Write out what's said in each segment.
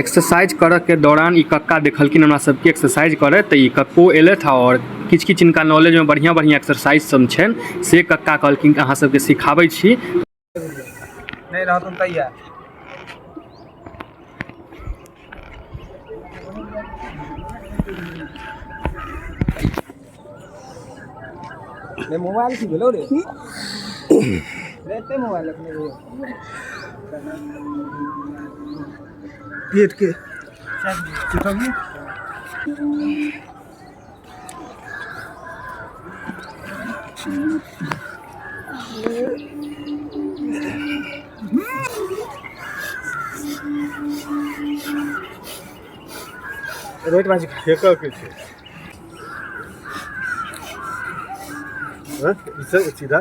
Exercise करऽ के दौरान ई कक्का देखलखिन हमरा सबके एक्सरसाइज करैत तऽ ई कक्को एलथि आओर किछु किछु हिनका नॉलेजमे बढ़िआँ बढ़िआँ एक्सरसाइज सब छनि से कक्का कहलखिन अहाँ सबके सिखाबै छी। नहि रहतुन तैयार। रे मोबाइल की भेलौ रे? रे एते मोबाइल रखने रहियो। पेट के रोट बाजी फेकऽ के छै हाँ, ई सब सीधा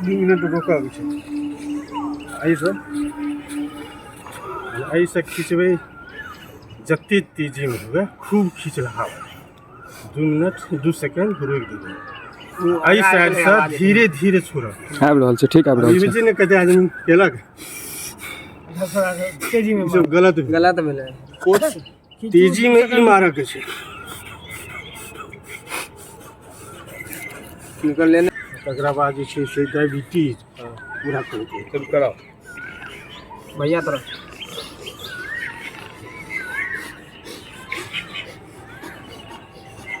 2 मिनट रोकऽ के छै। एहिसँ एहिसँ खिचबै जते तेजीमे हुए, खूब खींचलहा 2 मिनट 2 सेकेंड रोकि देबै। एहि साइडसँ धीरे धीरे छोड़ब। आबि रहल छै, ठीक आबि रहल ई छै। छै ने, कते आदमी केलक। तेजी में ई सब गलत भेल। गलत भेलै। तेजीमे ई मारऽ के छै। निकल लेने। तकरा बाद जे छै से डायबिटीज पूरा करतै। चलू कराउ। भैया तरफ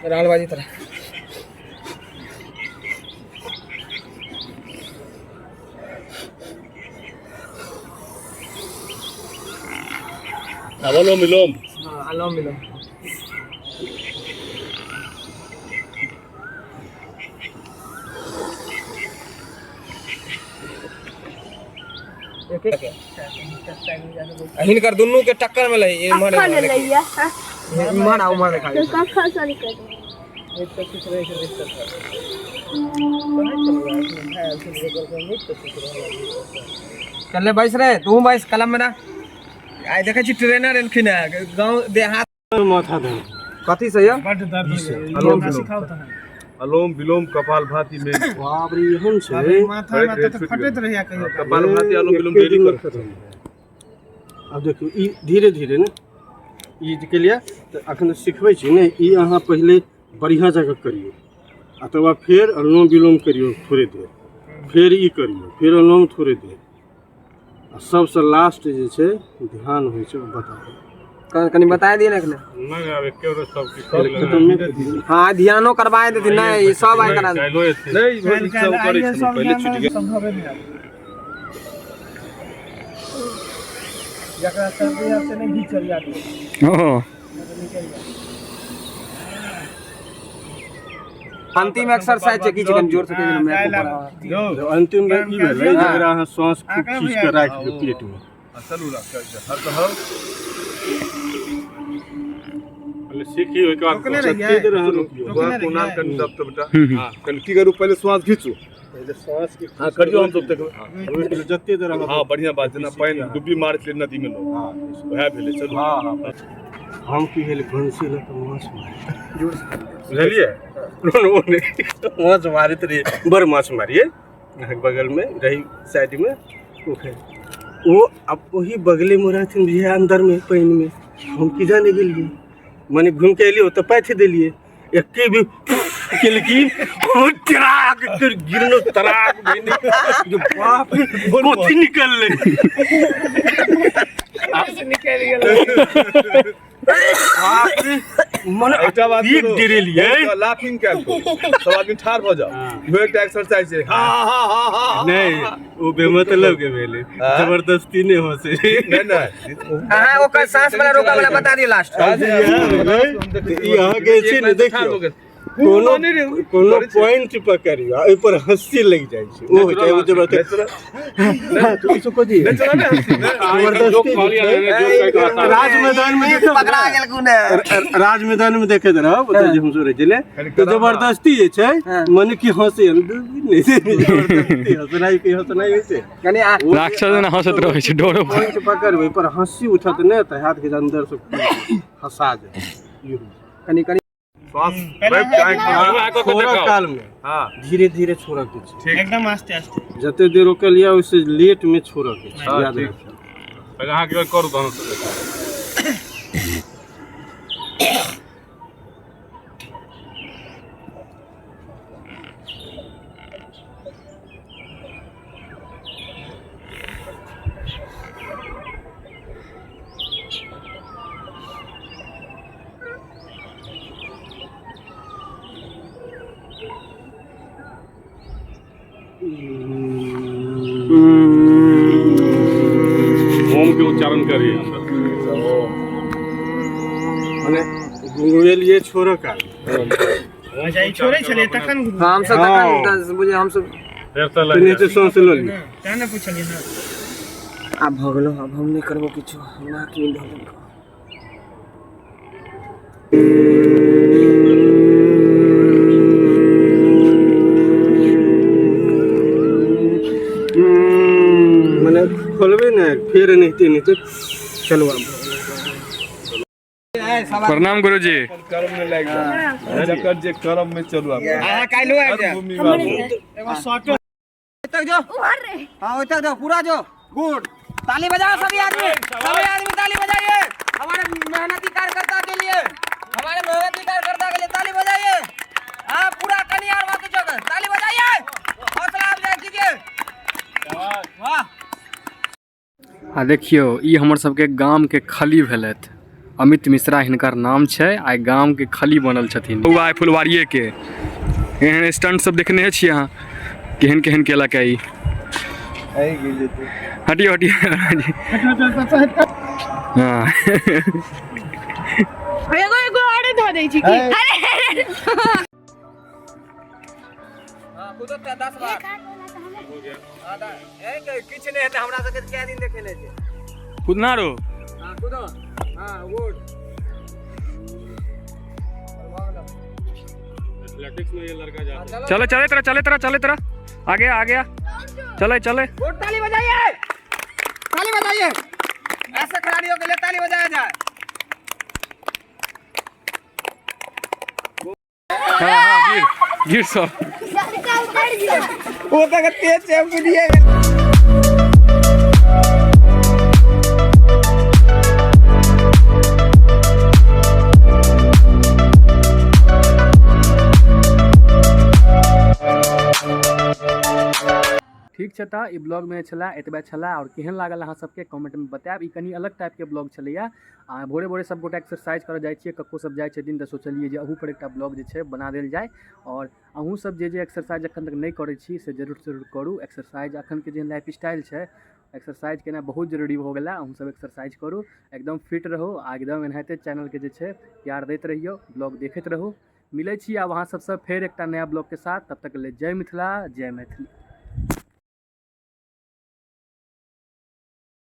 राहुल बाजी तरफ। अनुलोम विलोम। हाँ, अनुलोम विलोम। हिनकर दुनू के टक्कर में लई इम्हर। कखन एलैया? इम्हर आ उम्हर देखा। तो कखन सॉरी कर चल बैस रे, तू बैस कलम में ना। आइ देखै छी ट्रेनर एलखिन है गाँव देहात। माथा दर्द। कथी से यौ? अनुलोम विलोम, अनुलोम विलोम, कपाल भाती में। बाप रे, एहन छै। फटैत रहैया कहियो। कपाल भाती, अनुलोम विलोम डेली दिन कर। खत्म भए। आब देखियौ, ई धीरे धीरे ने ई जे केलियै तऽ अखन सिखबै छी ने। ई अहाँ पहिले बढ़िआँ जगह करियौ आ तकर बाद फेर अनुलोम विलोम करियौ थोड़े देर, फेर ई करियौ, फेर अनुलोम थोड़े देर आ सबसँ लास्ट जे छै ध्यान होइ छै, ओ बता देब। कनि बता दिअ ने एखने। नहि, आब एके बेर सब किछु। खत्म नहि करियौ। हाँ, ध्यानो करवाए देथिन। नहि, ई सब आइ करा देथिन। नहि, ई सब करै छलहुँ पहिले, छुटि गेल। जकरा सर्दी है से नहि घीचल जात। ओ अंतिम एक्सरसाइज छै, किछु कनि जोर से कहि दियौ ने। अंतिम मे ई भेलै जकरा अहाँ श्वास खूब खींच कऽ राखि लियौ पेटमे। चलू, हर हर पहिले सीखी, ओहिके बाद जते देर अहाँ रोकियौ। कोना कनि दब तऽ बेटा। हाँ, कनि की करू, पहिले श्वास घीचू। पहिले श्वास के। हाँ, करियौ, हम सब देखबै। रोकि लियौ जते देर अहाँ। हाँ, बढ़िआँ बात। जेना पानि डुब्बी मारै छलै नदीमे लोक, वएह भेलै। चलू। हम की भेल, बंसी लऽ कऽ माछ मारै, बुझलियै? ओ नहि, माछ मारैत रहियै, बड़ माछ मारियै। अहाँके बगलमे रही, साइडमे पोखरि, ओ आब ओही बगलेमे रहथिन भैया, अन्दरमे पानिमे। हम की जाने गेलियै, मने घुमि कऽ एलियै, ओतऽ पाथि देलियै। एके भी केलखिन, ओ तराक गिरलो, तराक भेलै जे बाप रे, कथी निकललै? बाप रे, मने एकटा बात। एक डरेलियै। लाफिंग कैल करू, सब आदमी ठाढ़ भऽ जाउ। इहो एकटा एक्सरसाइज छै। हाँ हाँ हाँ हाँ। नहि, ओ बेमतलब के भेलै, जबरदस्ती नहि हो से। नहि नहि। अहाँ ओकर सांस वाला रोका वाला बता दियौ लास्ट। ई अहाँके छै ने, देखियौ, कोनो कोनो पॉइंट पकड़ियौ आ ओहि पर हँसी लागि जाइ छै, ओ होइ छै ओ जबरदस्ती। तऽ ई सब कथी जबरदस्ती जे छै, राज मैदान मे देखब। पकड़ा गेल कोने। राज मैदान मे देखैत रहब, ओतऽ जे हमसब रहै छलियै तऽ जबरदस्ती जे छै, मने कि हँसी नहि, जबरदस्ती हँसनाइ के हँसनाइ होइ छै। कनि आ राक्षस जेना हँसैत रहै छै डरो। पॉइंट पकड़बै पर हँसी उठत नहि तऽ हाथ के अन्दर से हँसा जायत, ई होइ छै। कनि कनि। श्वास रोकि कऽ आँखि छोड़ऽ काल में हँ धीरे धीरे छोड़ऽ के छै। ठीक। एकदम आस्ते आस्ते। जते देर रोकल या ओइसे लेट में छोड़ऽ के छै। हँ, याद ठीक राखब। छै। पहिले अहाँ के करू तहन से देखब। ओम के उच्चारण करिए अंदर। मने गुंगुएलिए छोड़ऽ काल। अच्छा, ई छोड़ै छलियै तखन घुमू। हमसब हँ। तखन बुझे हमसब फेर से लागि एनाहिते सांस लऽ लिअ। तें ने पुछलियै हँ। आब भऽ गेलो, आब हम नहि करबो किछो, हमरा की धऽ देलको। मने खोलबै ने फेर एनाहिते एनाहिते चलू आब। प्रणाम गुरुजी। कर्म में लागि जाउ, जकर जे कर्म में चलू आब। अहाँ काल्हिो आबि जायब। भूमि बाबू। एगो शॉर्टो तक जो। हाँ, ओइ तक जो, पूरा जो। गुड, ताली बजाओ सभी आदमी, सभी आदमी ताली बजाइए हमारे मेहनती कार्यकर्ता के लिए, हमारे मेहनती कार्यकर्ता के लिए ताली बजाइए। हाँ, पूरा कनियार बात चौक ताली बजाइए, हौसला अफजाई कीजिए। वाह। आ देखियौ, ई हमर सबके गामके खली भेलथि, अमित मिश्रा हिनकर नाम छै। आइ गामके खली बनल छथिन। बौआ, आइ फुलवारिएके एहन स्टंट सब देखने छियै अहाँ, केहन केहन केलक है ई। हटियो हटियो। हँ। एगो एगो आरे धऽ दै छी की? अरे। हाँ, कूदो तऽ 10 बार। हाँ, किछु नहि हेतै, हमरा सबके कए दिन देखेने छै। कुदना रो। हाँ, कूदो। हाँ, गुड। एथलेटिक्स में ये लड़का जाता है। चले चले तरह, चले तरह, चले तरह, आ गया, आ गया, चले चले। गुड, ताली बजाइए, ताली बजाइए, ऐसे खिलाड़ियों के लिए ताली बजाया जाए। हाँ हाँ, गिर गिर सब। वो तक तेज से हमको दिए। ठीक छै, तऽ ई ब्लॉगमे छलै एतबे छलै। आओर केहन लागल अहाँ सबके कमेंटमे बतायब। ई कनि अलग टाइपके ब्लॉग छलैया। आ भोरे भोरे सब गोटा एक्सरसाइज करऽ जाइ छियै, कक्को सब जाइ छथिन, तऽ सोचलियै जे अहू पर एकटा ब्लॉग जे छै बना देल जाय। आओर अहूँ सब जे जे एक्सरसाइज एखन तक नहि करै छी से जरूर जरूर करू एक्सरसाइज। अखनके जेहन लाइफ स्टाइल छै, एक्सरसाइज केनाइ बहुत जरूरी भऽ गेलै। अहूँ सब एक्सरसाइज करू, एकदम फिट रहू आ एकदम एनाहिते चैनलके जे छै प्यार दैत रहियौ, ब्लॉग देखैत रहू। मिलै छी आब अहाँ सबसँ फेर एकटा नया ब्लॉगके साथ, तब तक लेल जय मिथिला, जय मैथिली।